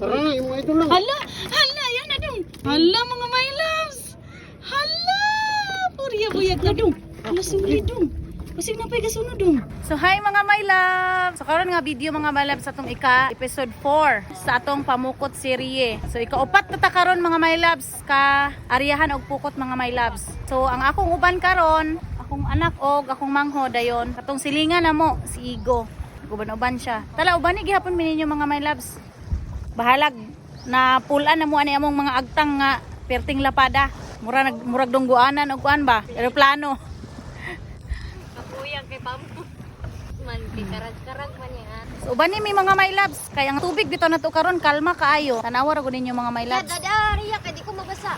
Tara na, yung mga idol lang. Hala, hala, yan na dong. Hala mga my loves. Hala, purya buyag na dong. Hala suli dong. Basig na pa'y gasunod dong. So hi mga my love. So karon nga video mga my love sa atong ika episode 4 sa atong pamukot serye. So ikaupat na ta karon mga my loves ka ariyahan og pukot mga my loves. So ang akong uban karon, akong anak og akong mangho dayon. Katong silingan na mo si Igo. Uban-uban siya. Tala uban ni gihapon mi ninyo mga my loves. Bahalag na pulan na mo ani among mga agtang nga perting lapada. Mura nag murag dongguanan og kuan ba? Eroplano. Kapuyang kay Pamo. Man, kay karag-karag man niya. So uban ni mi mga my loves, kay ang tubig bitaw na to karon kalma kaayo. Tanawa ra gud ninyo mga my loves. Dada, Riya, kay di ko mabasa.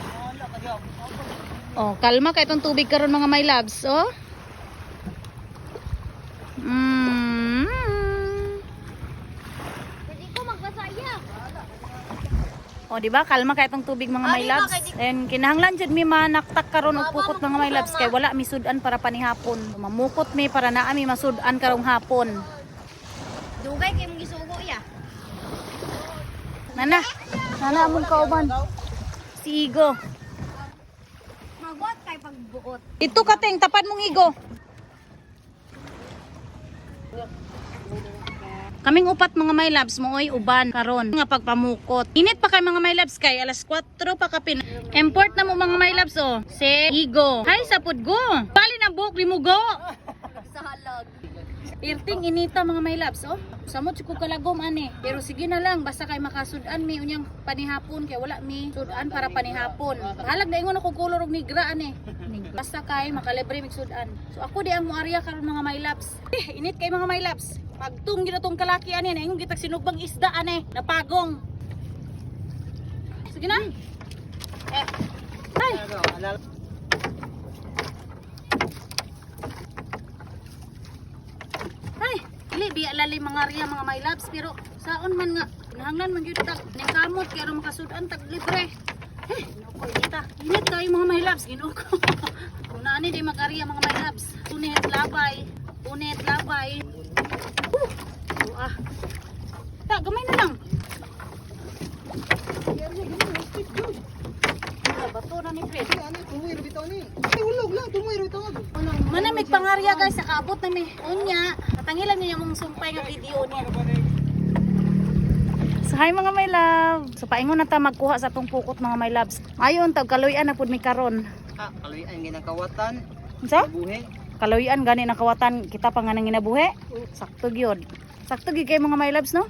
Oh, kalma kay itong tubig karon mga my loves, oh. Kay di ko magbasa iya. Oh, di ba? Kalma kay itong tubig mga my Ah, di ba, loves. kay di- And kinahanglan jud mi manaktak karon og pukot mga my loves kay wala mi sud-an para panihapon. Mamukot mi para naa mi masud-an karong hapon. Dugay kay mong gisugo iya. Nana, nana among kauban. Si Igo. Magot kay pagbuot. Ito kateng tapad mong Igo. Kaming upat mga my loves mooy uban karon nga pagpamukot. Init pa kay mga my loves kay alas 4 pa kapin. Import na mo mga my loves oh. Si Igo. Hi sapod go. Bali na buhok ni mo go. Sa halag. Pirting inita mga my loves oh. Samot si kalagom ani. Pero sige na lang basta kay makasudan mi unyang panihapon kay wala mi sudan para panihapon. Halag na ingon ako color og nigra ani. Basta kay makalibre mig sudan. So ako di ang moarya karon mga my loves. Eh, init kay mga my loves. Pagtung gyud atong kalaki ani na ingon gitag sinugbang isda ani napagong. Sige na. Eh. Ay. Ay, dili biya lali mga riya mga my loves pero saon man nga kinahanglan man gyud tag ning kamot kay aron makasud-an tag libre. Eh, Ginoo ko inita. Init kayo mga my loves, Ginoo ko. Kung naani di mag-ariya mga my loves. Unit labay, unit labay. Whew. Oh, ah. Ta, gamay na lang. Ah, bato na ni Fred. Ano, tumuir bitaw ni. Ay, hulog lang, tumuir bitaw. Manamig pangarya guys, nakaabot na mi. Unya, katangilan niya mong sumpay nga video niya. So hi mga my love. So paingon na ta magkuha sa atong pukot mga my loves. Ayon tag kaluy-an na pud mi karon. Ah, kaluy-an ginakawatan, Unsa? buhi. Kaluy-an gani nakawatan kita pa nga nang ginabuhi. Sakto gyud. Sakto gyud kay mga my loves no?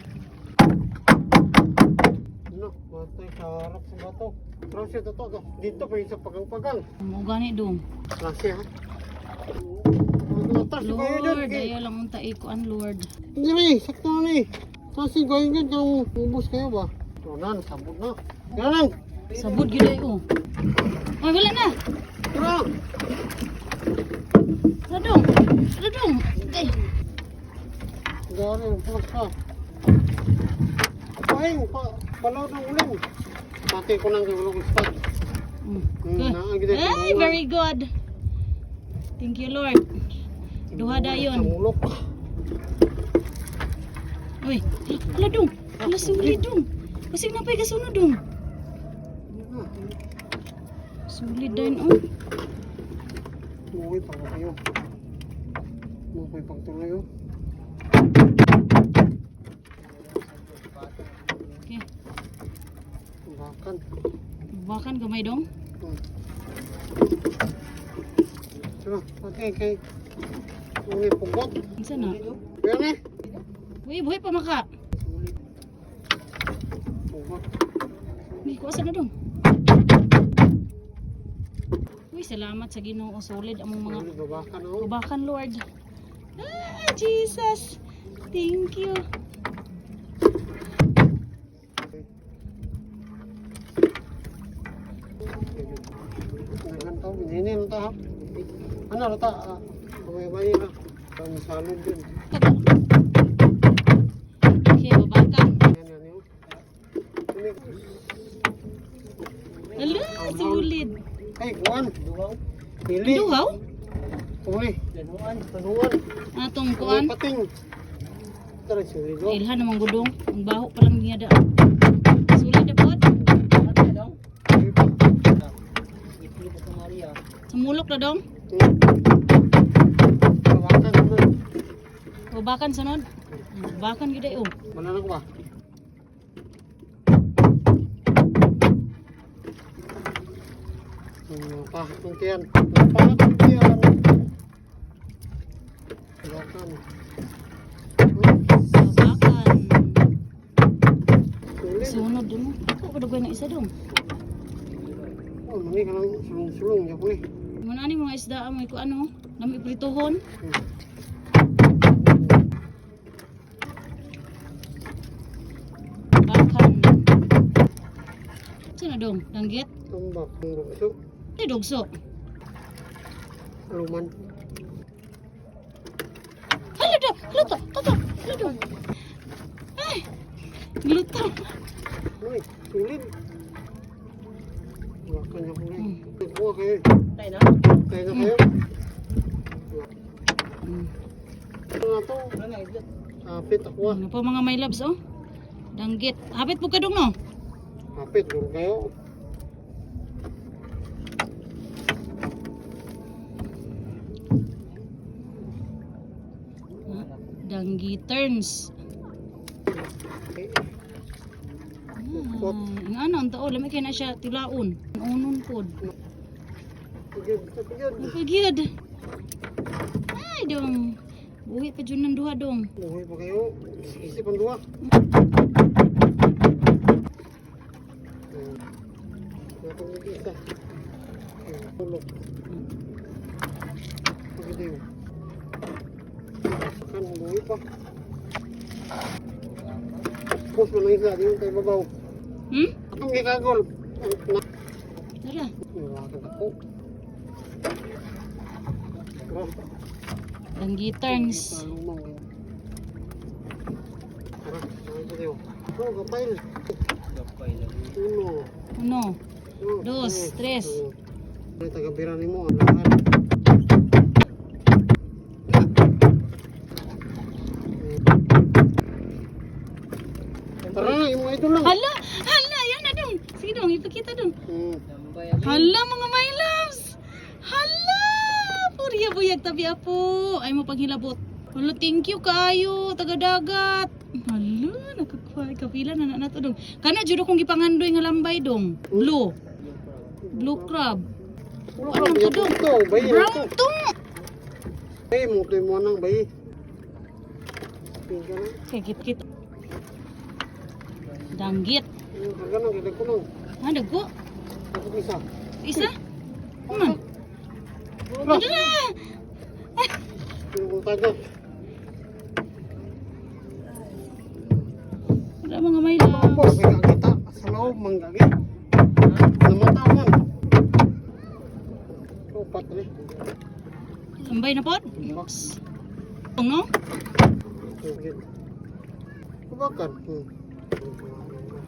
Ano, matay sa harap sa bato. Trasya to to. Dito pa yung sa pagang-pagang. Mo gani dong. Trasya ha. Ano, trasya kayo dyan. Lord, ayaw lang unta ikuan Lord. Hindi ni, sakto na ni. Trasya kayo dyan, kung ubos kayo ba? Ito na, nasabot na. Yan lang. Sabod gyud ay oh. Oy, wala na. Tara. Wala dong. Wala dong. Okay. Gari, pulas ka. Ay, pa, palaw ng uling. Pati ko lang kay ulong start. Mm. Hey, very good. Thank you, Lord. Duha dayon. Ulok. Uy, ala dong. Ala suli dong. Basig na pa'y gasunod dong. Sulit din oh. Umuwi pa kayo. Umuwi pang tuloy oh. Okay. Bakan. Bakan gamay dong. Tara, pati kay Uli pugot. Unsa na? Yan eh. Uy, buhi pa maka. Pugot. Uy, kuasa na dong. Uy, salamat sa Ginoo solid among mga Uli babakan oh. bakan Lord. Ah, Jesus. Thank you. Dagan to, bininin na ta ha. Ano rata? Kumay-bay na. Kami salod din. Okay, babakan. Yan yan yun. Uli. Ala, solid. Ay, kuwan. Pili. Duhaw? Uli. Danuan. Danuan. Atong kuan. Pating. Tara, suri go. Ilhan namang gudong. Ang baho pa lang niya da. Mamulok na dong. Kawakan mo. O bakan sunod. Bakan gyud ay oh. Wala na ko ba? Pahat ng tiyan. Pahat ng tiyan. Kawakan. Bakan. Sulit. Sunod dong. Ako pa dugay na isa dong. Oh, mani ka lang sulong-sulong. Diyan ko ni. Muna ni mga isda mo ko ano, nami prituhon. Bakan. Sino dong? Danggit? Tambak. Ang bukso. Ay dugso. Aluman. Hala do, luto, toto, luto. Ay. Gluto. Uy, sulit. Kawakan niya ko ni. Kuha kayo. Tayo na. Kaya na kayo. Ano na to? Wala na isda. Hapit ako ah. Ano po mga my loves oh? Danggit. Hapit po ka dong no? Hapit, doon kayo. Danggi turns. Eh, Ah, ang ano, ang tao, lamig kayo na siya tilaon. Unon pod. Pagod, pagod. Napagyad. Ay, dong. Buhi pa dyan ng duha, dong. Buhay pa kayo. Isip ang duha. Natulog isa. Tulog. Pagod yun. Sakan, buhay pa. Pus mo na isa, di mo tayo babaw. Ang gikagol. Na. Tara. Niwakan ako. Tara. Danggi turns. Lumaw. Tara, tara tayo. Oh, kapal. Gapay lang. Uno. Uno. Dos, Dos, tres. Ay, tagabira ni mo, ang lahat. Tara na, yung mga ito lang. Hala! Hala! Yan na, dong. Sige, dong. Ipakita, dong. Lambay ako. Hala, mga my loves! Hala! Purya buyag tabi apo. Ay mo paghilabot. Hala, thank you kaayo. Taga-dagat. Hala, nakakuha. Kapila na na nato dong. Kana jud akong gipangandoy nga lambay dong. Blue. Blue crab. Ulo Ano ka, to dong? ito, bayi Brown ito. tong. Bayi mo, ito mo nang bayi. Tingka na. Kay kit kit. Danggit. Yung karga nang, kidag ko nang. Ha, dagko. Ako isa. Isa? Man. Wala. Ano na? Yung taga. Wala mga may loves. Opo, may kagita. Sa loob, manggagi. Namata man. Upat na eh. Lambay na pod. Dong, no? Sige. Kubakan.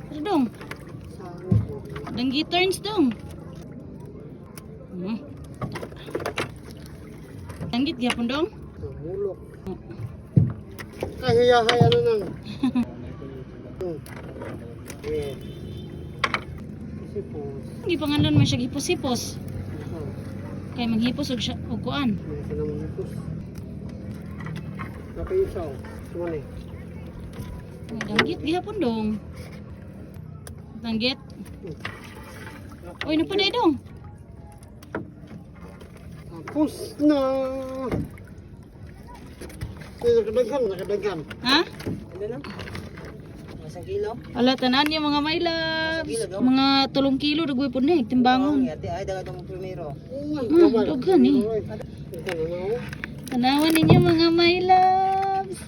Ano dong? Sa ano ko. Danggi turns dong. Danggit gyapon dong. Namulok. Kahiya-haya na nang. Yeah. Kasi po. Gipanganlan man siya hipos-hipos. Kay manghipos og siya og kuan. May ka naman ipos. Napay isa oh. Sumali. Danggit gyapon dong. Danggit. Oy, napaday dong. Tapos na. Ay, nakadaghan, nakadaghan. Ha? Ano na? Isang kilo? Ala tanan niya mga my loves. Mga 3 kilo dagway po ni timbangon. Ang ate ay dagat mo primero. Daghan eh. Daghan na oh. Tanawan ninyo mga my loves.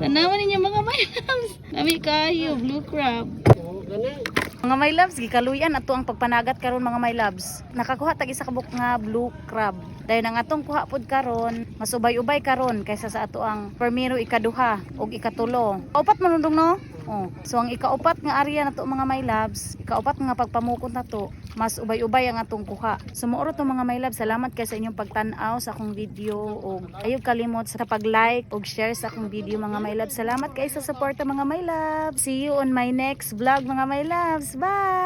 Tanawan ninyo mga my loves. Lami kayo, blue crab. Oh, gani. Mga my loves, gikaluyan ato ang pagpanagat karon mga my loves. Nakakuha tag isa ka buok nga blue crab. Dayon ang atong kuha pod karon, mas ubay-ubay karon kaysa sa ato ang permiro ikaduha ug ikatulo. Upat man undong no? Oh. So ang ikaupat nga area nato mga my loves, ikaupat nga pagpamukot nato, mas ubay-ubay ang atong kuha. So muoro to mga my loves, salamat kay sa inyong pagtan-aw sa akong video ug ayaw kalimot sa pag-like ug share sa akong video mga my loves. Salamat kay sa suporta mga my loves. See you on my next vlog mga my loves. Bye.